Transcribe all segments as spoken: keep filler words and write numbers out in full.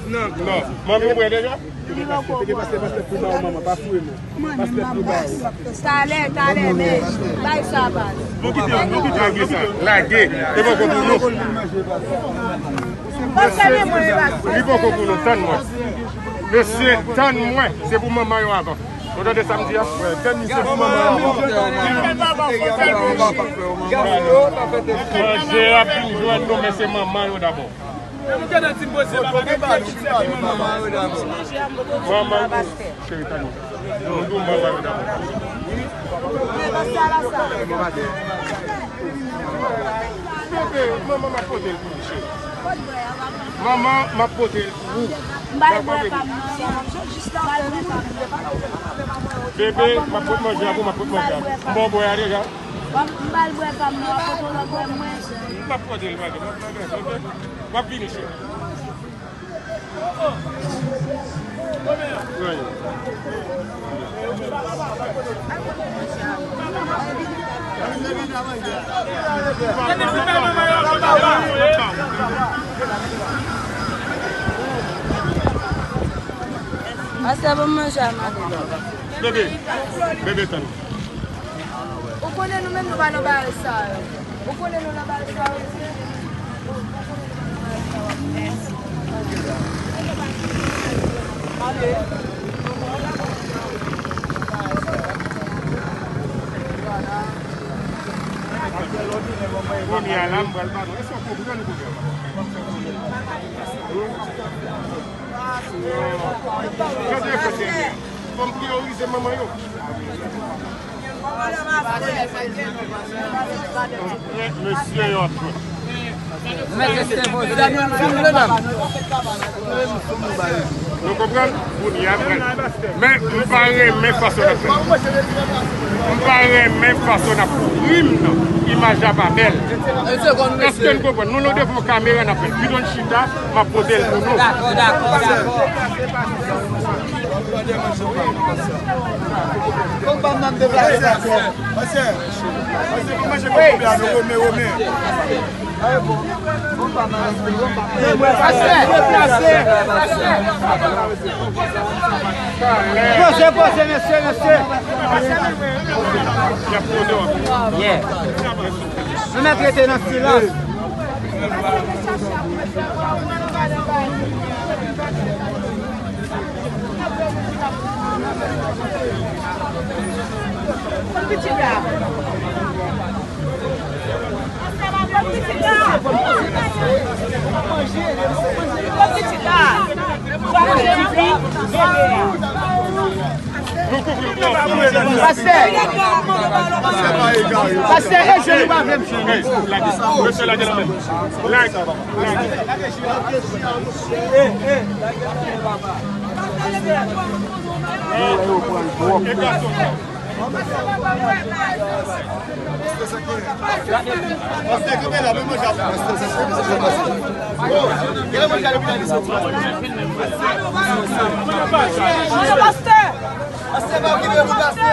Non, non. Manmi, ou prè deja? Pastè, pastè, pastè, pou ba ou manman, pa foure non. Pastè, pou ba ou. Talè, talè, men bay sa baz. Nou kite, nou kite lage sa. Lage. E poko pou nou. Pastè, men mwen, pastè. Li poko pou nou, tann mwen. Mesye, tann mwen. Se pou manman yo avan. Ou tande sa m di a? Tann li, se pou manman yo avan. Manje a fin jwenn nou, men se manman yo dabò. Manman, cheri, tann mwen. Nou di manman yo dabò. Bebe, manman, m ap pote l pou ou, cheri. Manman, m ap pote l pou ou. Bebe, m ap pot manje a pou, m ap pot manje a. M ba w bwè a deja. M ba l bwè pa m nan, w ap pote w lòt bwè mwen. M ap pote l, bebe. M ap vini, cheri. Pastè, ban m manje a, madanm. Bebe, bebe, tann. Ou konnen nou menm nou pa nan bagay sa yo. Ou konnen nou nan bagay sa yo. Kounye a la, m pral ba nou. Èske w konprann kounye a? Gade kote. Fò m priyorize manman yo. Mesye yo ap jwe. Nou konprann? Kounye a pral. Men m pa renmen fason n ap fè. M pa renmen fason n ap kouvri m nan. Imaj la pa bèl. Èske n konprann? Nou, nou devan yon kamera n ap fè. Kite n chita, m ap pote l pou nou. Dakò, dakò, dakò. Pastè, pastè, pou manje kokobe a, nou Romen, Romen. Pastè, pastè. Poze, poze, mesye, mesye. Yeah. Nou mèt rete nan silans. Pastè! Pastè, e je nou pa vle m fini. Mesye, lage l menm. Lage, lage. E gason. Pastè, kanpe la, men manje ap. Pastè, sa se, sa se pastè. Gade manje a depi la li soti. Pastè! Pastè, pa okipe nou, pastè.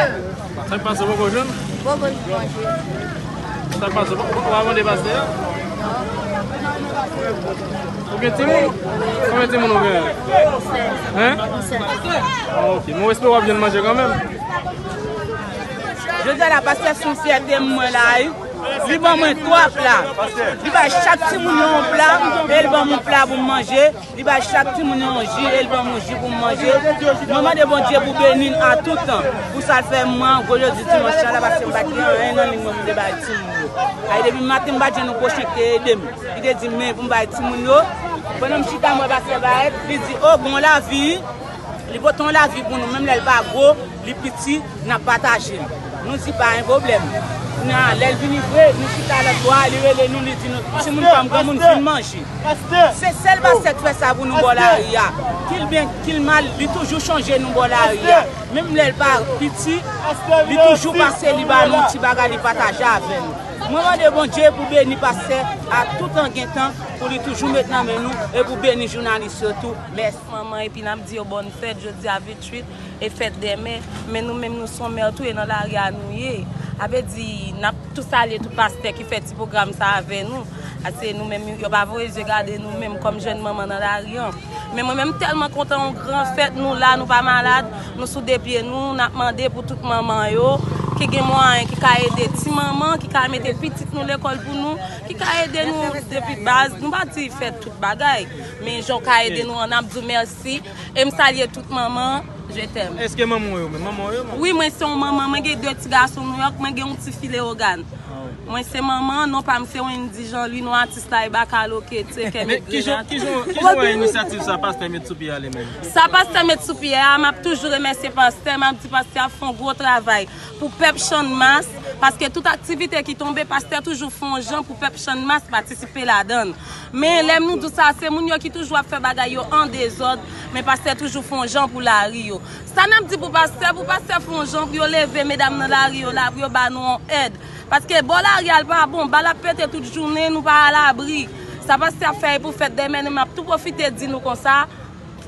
Sa k pase, poko jwenn? Poko jwenn manje. Sa k pase, poko, poko pa mande pastè a? Ou gen timoun? Konbyen timoun ou gen? Hein? Ah, ok. Mwen espere w ap jwenn manje kanmenm. Jodi a la, pastè se yon fyète m mwen la, wi. Li ban mwen twa pla. Li bay chak timoun yo yon pla, e li ban mwen yon pla pou m manje. Li bay chak timoun yo yon ji, e li ban mwen yon ji pou m manje. Mwen mande Bondye pou beni n a tout tan. Pou sa l fè mwen, gwo jodi dimanch la, la, paske m pa t gen anyen nan men mwen pou m te bay timoun yo. Ay, depi maten, m pa t jwenn yon gwo chen ki te ede m. Li te di m men pou m bay timoun yo. Pandan m chita, m wè pastè Barèt, li di, "O, gon lavi." Li pote yon lavi pou nou, menm lè l pa gwo, li piti, n ap pataje l. Nou di pa gen pwoblèm. Kounye a, lè l vini vre, nou chita lòtbò a, li rele nou, li di nou, "Timoun pa m, granmoun vin manje." Se sèl pastè k fè sa pou nou bò lari a. Ki l byen, ki l mal, li toujou chonje nou bò lari a. Menm lè l pa piti, li toujou pase, li ba nou yon ti bagay, li pataje avè nou. Mwen mande Bondye pou beni pastè a tout an gen tan, pou li toujou met nan men nou, e pou beni jounalis yo tou. Mèsi. Manman, epi n ap di yo bòn fèt, jodi a venntuit, e fèt dèmen, men nou menm nou se yon mè tou, e nan lari a nou ye. Sa vle di, n ap tou salye tout pastè ki fè ti pwogram sa avè nou. Paske nou menm, yo pa voye zye gade nou menm kòm jèn manman nan lari an. Men mwen menm, m tèlman kontan yon gran fèt, nou la, nou pa malad, nou sou de pye nou, n ap mande pou tout manman yo, ki gen mwayen, ki ka ede ti manman, ki ka mete pitit nou lekòl pou nou, ki ka ede nou depi baz. Nou pa di fè tout bagay, men jan w ka ede nou an, n ap di w mèsi. E m salye tout manman, je t'aime. Èske manman w yo menm? Manman w yo menm? Wi, mwen se yon manman, mwen gen de ti gason Nouyòk, mwen gen yon ti fi Leyogàn. Mwen se manman, non pa m se Wendy Jean Louis, non atis la e Bakalo Ketye, kè Men, met kijan, grenad. Kijan, kijan w wè inisyativ sa pastè met sou pye a li menm? Sa pastè met sou pye a, m ap toujou remèsye pastè, m ap di pastè ap fè yon gwo travay pou pèp Channmas, paske tout aktivite ki tonbe, pastè toujou fè yon jan pou pèp Channmas patisipe ladan l. Men lè nou di w sa, se moun yo ki toujou ap fè bagay yo an dezòd, men pastè toujou fè yon jan pou lari yo. Sa n ap di pou pastè, pou pastè fè yon jan pou yo leve medam nan lari yo la, pou yo ba nou yon èd. Paske bò lari a l pa bon, bal ap pete tout jounen, nou pa alabri. Sa pastè ap fè e pou fèt dèmen, men m ap tou pwofite di nou konsa,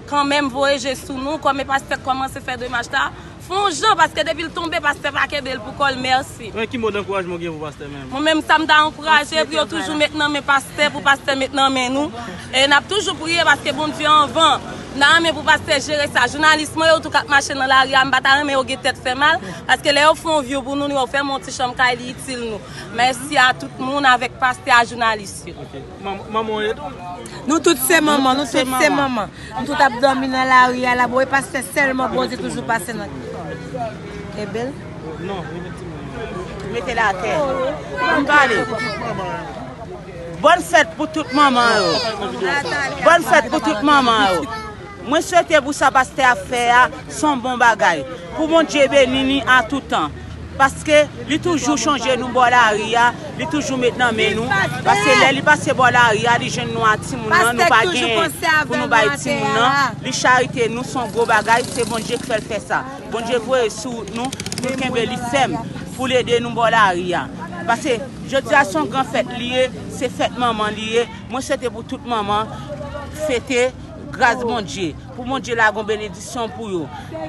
kanmenm voye je sou nou, kòm e pastè k kòmanse fè demach la, fè yon jan, paske depi l tonbe, pastè pa kenbe l pou kò l, mèsi. Men ki mo dankourajman w gen pou pastè menm? Mwen menm, sa m ta ankouraje pou yo toujou met nan men pastè, pou pastè met nan men nou. E n ap toujou priye paske Bondye anvan. M ta renmen pou pastè jere sa. Jounalis mwen yo tou k ap mache nan lari a, m pa ta renmen yo gen tèt fè mal, paske lè yo fè yon vyou pou nou, yo fè m yon ti chanm kay, li itil nou. Mèsi a tout moun avèk pastè a, jounalis yo. Ok. Manm-, manman w ye tou? Nou tout se manman, nou tout se manman. Nou tout ap dòmi nan lari a la, bon, e pastè sèlman Bondye toujou pase nan. Ebel? Non, li met ti moun. Mete l atè. Ann pale. Bòn fèt pou tout manman yo. Bòn fèt pou tout manman yo. Mwen swete pou sa pastè ap fè a, se yon bon bagay. Pou Bondye beni li a toutan. Paske li toujou chonje nou bò lari a, li toujou met nan men nou. Paske lè li pase bò lari a, li jwenn nou ak timoun nan, nou pa gen pou nou bay timoun nan. Li charite nou, se yon gwo bagay, se Bondye k fè l fè sa. Bondye voye sou wout nou, pou l kenbe li fèm, pou l ede nou bò lari a. Paske jodi a se yon gran fèt li ye, se fèt manman li ye. Mwen swete pou tout manman fete gras Bondye, pou Bondye lage yon benediksyon pou yo.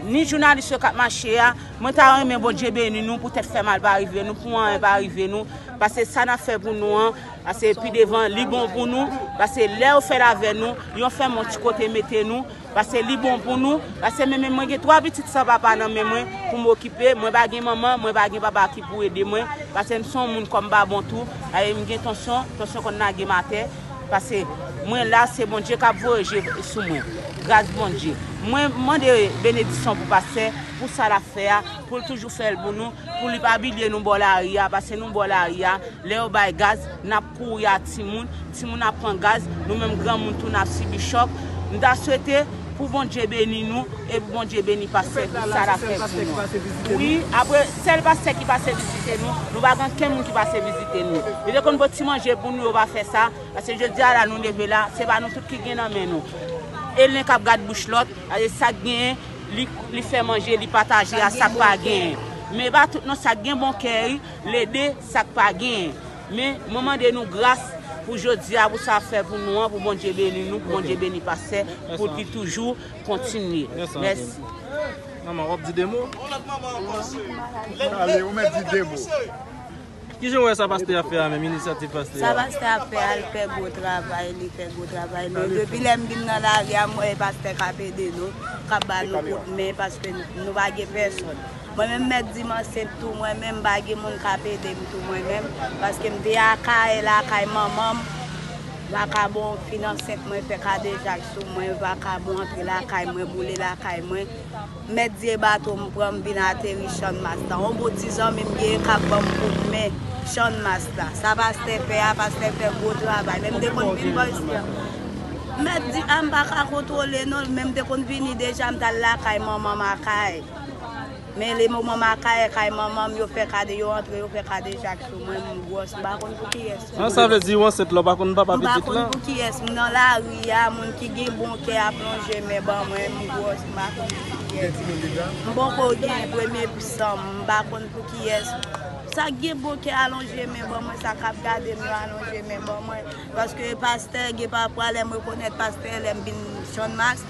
Ni jounalis yo k ap mache a, mwen ta renmen Bondye beni nou, poutèt fè mal pa rive nou, pou anyen pa rive nou, paske sa n ap fè pou nou an, paske pi devan li bon pou nou, paske lè yo fè l avè nou, yo fè m yon ti kote mete nou, paske li bon pou nou, paske men, men mwen gen twa pitit san papa nan men mwen pou m okipe, mwen pa gen manman, mwen pa gen papa ki pou ede mwen, paske m se yon moun kò m pa bon tou, e m gen tansyon, tansyon konn lage m atè, paske mwen la, se Bondye k ap voye je sou mwen, gras Bondye. Mwen mande benediksyon pou pastè, pou sa l ap fè a, pou l toujou fè l pou nou, pou li pa bilye nou bò lari a, paske nou bò lari a, lè yo bay gaz, n ap kouri a timoun, timoun ap pran gaz, nou menm granmoun tou n ap sibi chòk. M ta swete pou Bondye beni nou e pou Bondye beni pastè pou sa l ap fè pou nou. Wi, apre, sèl pastè ki pase vizite nou, nou pa gen ankenn moun ki pase vizite nou. Yo te konn pote ti manje pou nou, yo pa fè sa, paske jodi a la nou leve la, se pa nou tout ki gen nan men nou. E l nen k ap gad bouch lòt, paske sa k genyen, li, li fè manje, li pataje a sa k pa genyen. Men e pa tout non, sa k gen bon kè, wi, l ede sa k pa genyen. Men mwen mande nou gras pou jodi a, pou sa ap fè pou nou an, pou Bondye beni nou, pou Bondye beni pastè, pou l ki toujou kontinye. Mèsi. Manman, w ap di de mo? Ale, ou mèt di de mo. Kijan w wè sa pastè a fè a menm, inisyativ pastè a? Sa pastè a fè a, l fè gwo travay, li fè gwo travay. Men depi lè m vin nan lari a, m wè pastè k ap ede nou, k ap ba nou kout men, paske nou pa gen pèsòn. Mwen menm, m mèt di m ansent tou, mwen menm, m pa gen moun k ap ede m tou, mwen menm, paske m te Akayè lakay manman m, vakabon fin ansent mwen fè kadejak sou mwen, vakabon antre lakay mwen, boule lakay mwen. M mèt di e bato m pran m vin ateri Channmas la. Yon bon ti zanmi m genyen k ap ban m kout men Channmas la. Sa pastè fè a, pastè fè gwo travay. Lè m te konn vin bò isi a, m mèt di a, m pa ka kontwole non, men m te konn vini deja, m t al lakay manman m Akayè. Men le moman m Akayè kay manman m, yo fè kade, yo antre, yo fè kadejak sou mwen, m gwòs, m pa konn pou kiyès. An, sa vle di ou ansent la, ou pa konn papa pitit la? M pa konn pou kiyès, m nan lari a, moun ki gen bon kè ap lonje men ban mwen, m gwòs, m pa konn pou kiyès. M poko gen premye san m, m pa konn pou kiyès. Sa k gen bon kè a lonje men ban mwen, sa k ap gade m yo a lonje men ban mwen. Paske pastè gen pafwa lè m rekonèt pastè, lè m vin Channmas,